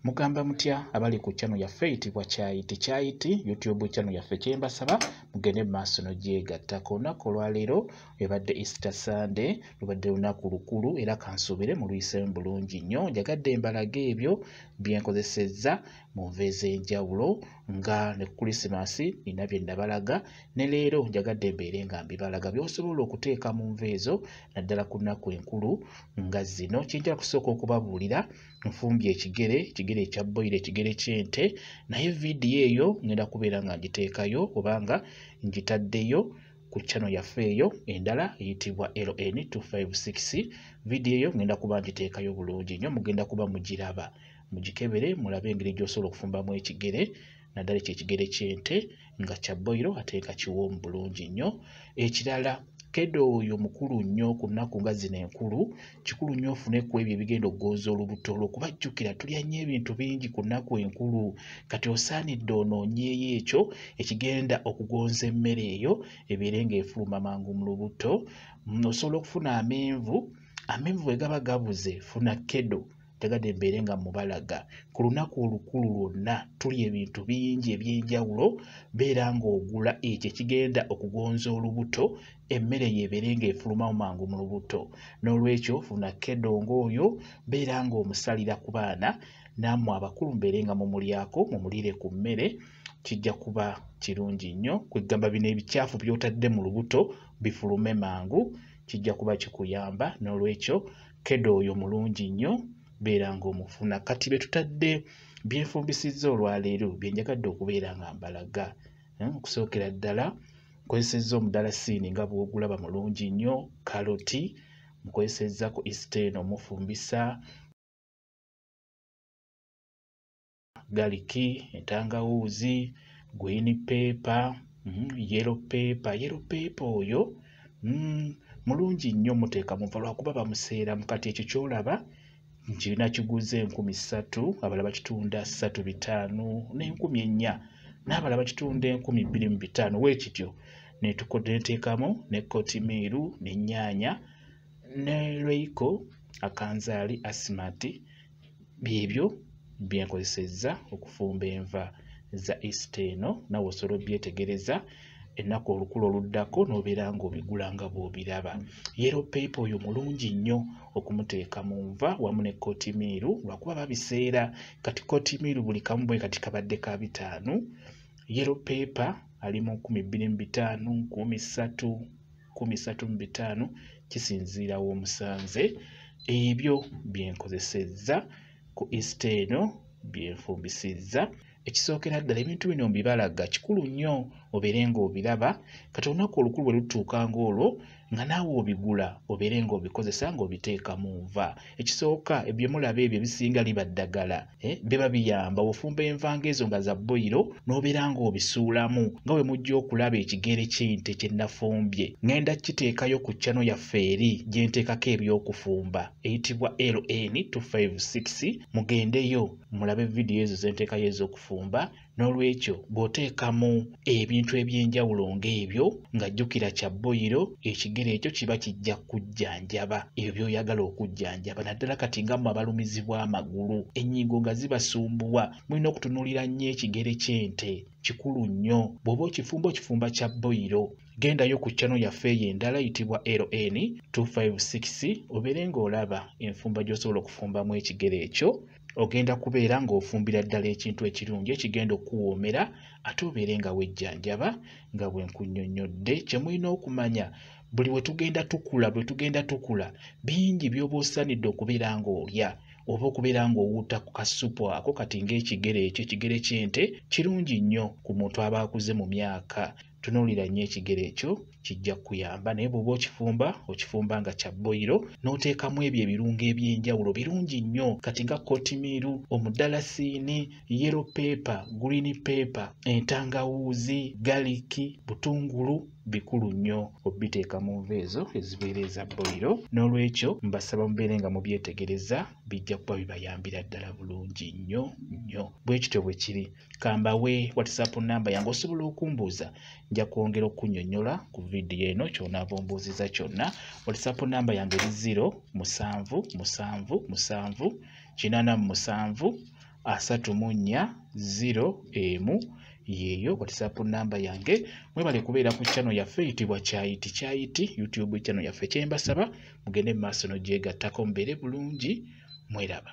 Mugamba mutya abali ku channel yaffe eyitibwa Kyayiti Kyayiti YouTube channel yaffe, kyembasaba mugende mu maaso n'ogyegattako. Olunaku olwaleero ebadde Easter Sunday, lubadde lunaku lukulu era kansuubire muluyisemu bulungi nnyo. Njagadde mbalage ebyo bye nkozesezza mu nva ez'enjawulo nga ne ku Christmas nina bye nabalaga, ne leero njagadde mbeere nga mbibalaga by'osobola okuteeka mu nva ezo naddala ku nnaku enkulu nga zino. Kyenjala kusooka okubabuulira, nfumbye ekigere, ekigere ekya boyiro, ekigere ky'ente, naye vidiyo eyo ngenda kubeera nga ngiteekayo obanga ngitaddeyo ku channel yaffe eyo endala eyitibwa LN 256. Vidiyo eyo ngenda kuba ngiteekayo bulungi nnyo, mugenda kuba mugiraba, mugikebere mulabe engeri gy'osobola okufumbamu ekigere, naddala ekyo ekigere ky'ente nga kya boyiro ate nga kiwoomu bulungi nnyo. Ekirala, kedo oyo mukulu nnyo ku nnaku nga zino enkulu. Kikulu nnyo ofune ku ebyo ebigenda okugonza olubuto lwo, kuba jjukira tulya nnyo ebintu bingi ku nnaku enkulu. Kati osaanidde onoonyeeyo ekyo ekigenda okugonza emmere eyo ebeere ng'efuluma mangu mu lubuto. Osobola okufuna amenvu, amenvu bwe gaba gabuze funa kedo. Njagadde mbeere nga mubalaga ku lunaku olukulu lwonna tulya ebintu bingi eby'enjawulo, beera ng'ogula ekyo ekigenda okugonza olubuto, emmere yeebeere ng'efulumamu mangu mu lubuto. N'olwekyo funa kedo ng'oyo, beera ng'omusalira ku baana, nammwe abakulu mbeere nga mumulyako, mumuliire ku mmere, kijja kuba kirungi nnyo. Kwegamba bino ebikyafu by'otadde mu lubuto bifulume mangu, kijja kuba kikuyamba. N'olwekyo kedo oyo mulungi nnyo, beera ng'omufuna. Kati bye tutadde byenfumbisizza olwaleero bye njagadde okubeera nga mbalaga. Okusookera ddala nkozesezza omudalasiini nga bw'ogulaba mulungi nnyo, kaloti nkozesezza ku Easter eno mufumbisa, galiki, entangawuuzi, green pepper, yellow pepper. Yellow pepper oyo mulungi nnyo, muteeka muva lwakuba bamuseeramu. Kati ekyo ky'olaba nakiguze 3,000, abalala bakitunda 3,500 ne 4,000, n'abalala bakitunda 2,500. Weekityo neteekamu ne kotimiiru n'ennyaanya ne royco, akanzaali, asimati. Byebyo bye nkozesezza okufumba enva za Easter eno. Naawe osobola obbyetegereza ennaku olukulu oluddako n'obeera ng'obigula nga bw'obiraba. Yellow pepper oyo mulungi nnyo okumuteeka mu nva wamu ne kotimiiru, lwakuba babiseera. Kati kotimiiru buli kamu bwe kati kabadde ka 5, yellow pepper ali mu 2,500, 3,000, 3,500, kisinziira w'omusanze. Ebyo bye nkozesezza ku Easter eno bye nfumbisizza. Ekisookera ddala ebintu bino mbibalaga, kikulu nnyo obeere ng'obiraba. Kati olunaku olukulu bwe lutuuka ng'olwo nga naawe obigula, obeere ng'obikozesa ng'obiteeka mu nva. Ekisooka bye mulaba ebyo ebisinga liba ddagala, biba biyamba. Ofumba enva ng'ezo nga za boyiro n'obeera ng'obisuulamu nga bwe mujja okulaba ekigere ky'ente kye nafumbye. Ŋŋenda kukiteekayo ku channel yaffe eri gye nteekako eby'okufumba eyitibwa LN 256. Mugendeyo mulabe vidiyo ezo ze nteekayo ez'okufumba. N'olwekyo bw'oteekamu ebintu eby'enjawulo ng'ebyo nga jjukira kya boyiro, ekigere ekyo kiba kijja kujjanjaba ebyo by'oyagala okujjanjaba, naddala kati nga mmwe abalumizibwa amagulu, ennyingo nga zibasumbuwa, mulina okutunuulira nnyo ekigere ky'ente. Kikulu nnyo bw'oba okifumba, okifumba kya boyiro. Gendayo ku channel yaffe eyo endala eyitibwa LN 256 obeere ng'olaba enfumba gy'osobola okufumbamu ekigere ekyo. Ogenda kubeera ng'ofumbira ddala ekintu ekirungi ekigenda okukuwoomera ate obeere nga wejjanjaba nga bwe nkunnyonnyodde. Kye mulina okumanya, buli we tugenda tukula, bwe tugenda tukula, bingi by'oba osaanidde okubeera ng'olya oba okubeera ng'owuuta ku kasupu ako. Kati ng'ekigere ekyo, ekigere ky'ente kirungi nnyo ku muntu aba akuze mu myaka. Tunuulira nnyo ekigere ekyo, kijja kukuyamba. Naye bw'oba okifumba, okifumba nga kya boyiro n'oteekamu ebyo ebirungo eby'enjawulo birungi nnyo. Kati nga kotimiiru, omudalasiini, yellow pepper, green pepper, entangawuuzi, galiki, butungulu, bikulu nnyo obiteeka mu nva ezo ezibeera eza boyiro. N'olwekyo mbasaba mubeere nga mubyetegereza, bijja kuba bibayambira ddala bulungi nnyo nnyo. Bwe kityo bwe kiri. Kambawe WhatsApp namba yange osobola okumbuuza, nja kwongera okunnyonnyola ku vidiyo eno ky'onaaba ombuuziza kyonna. WhatsApp namba yange eri 0 7 7 7 87 34 01 yeeyo WhatsApp namba yange. Mwebale kubeera ku channel yaffe eyitibwa Kyayiti Kyayiti YouTube channel yaffe. Kyembasaba mugende mu maaso n'ogyegattako, mubeere bulungi, mweraba.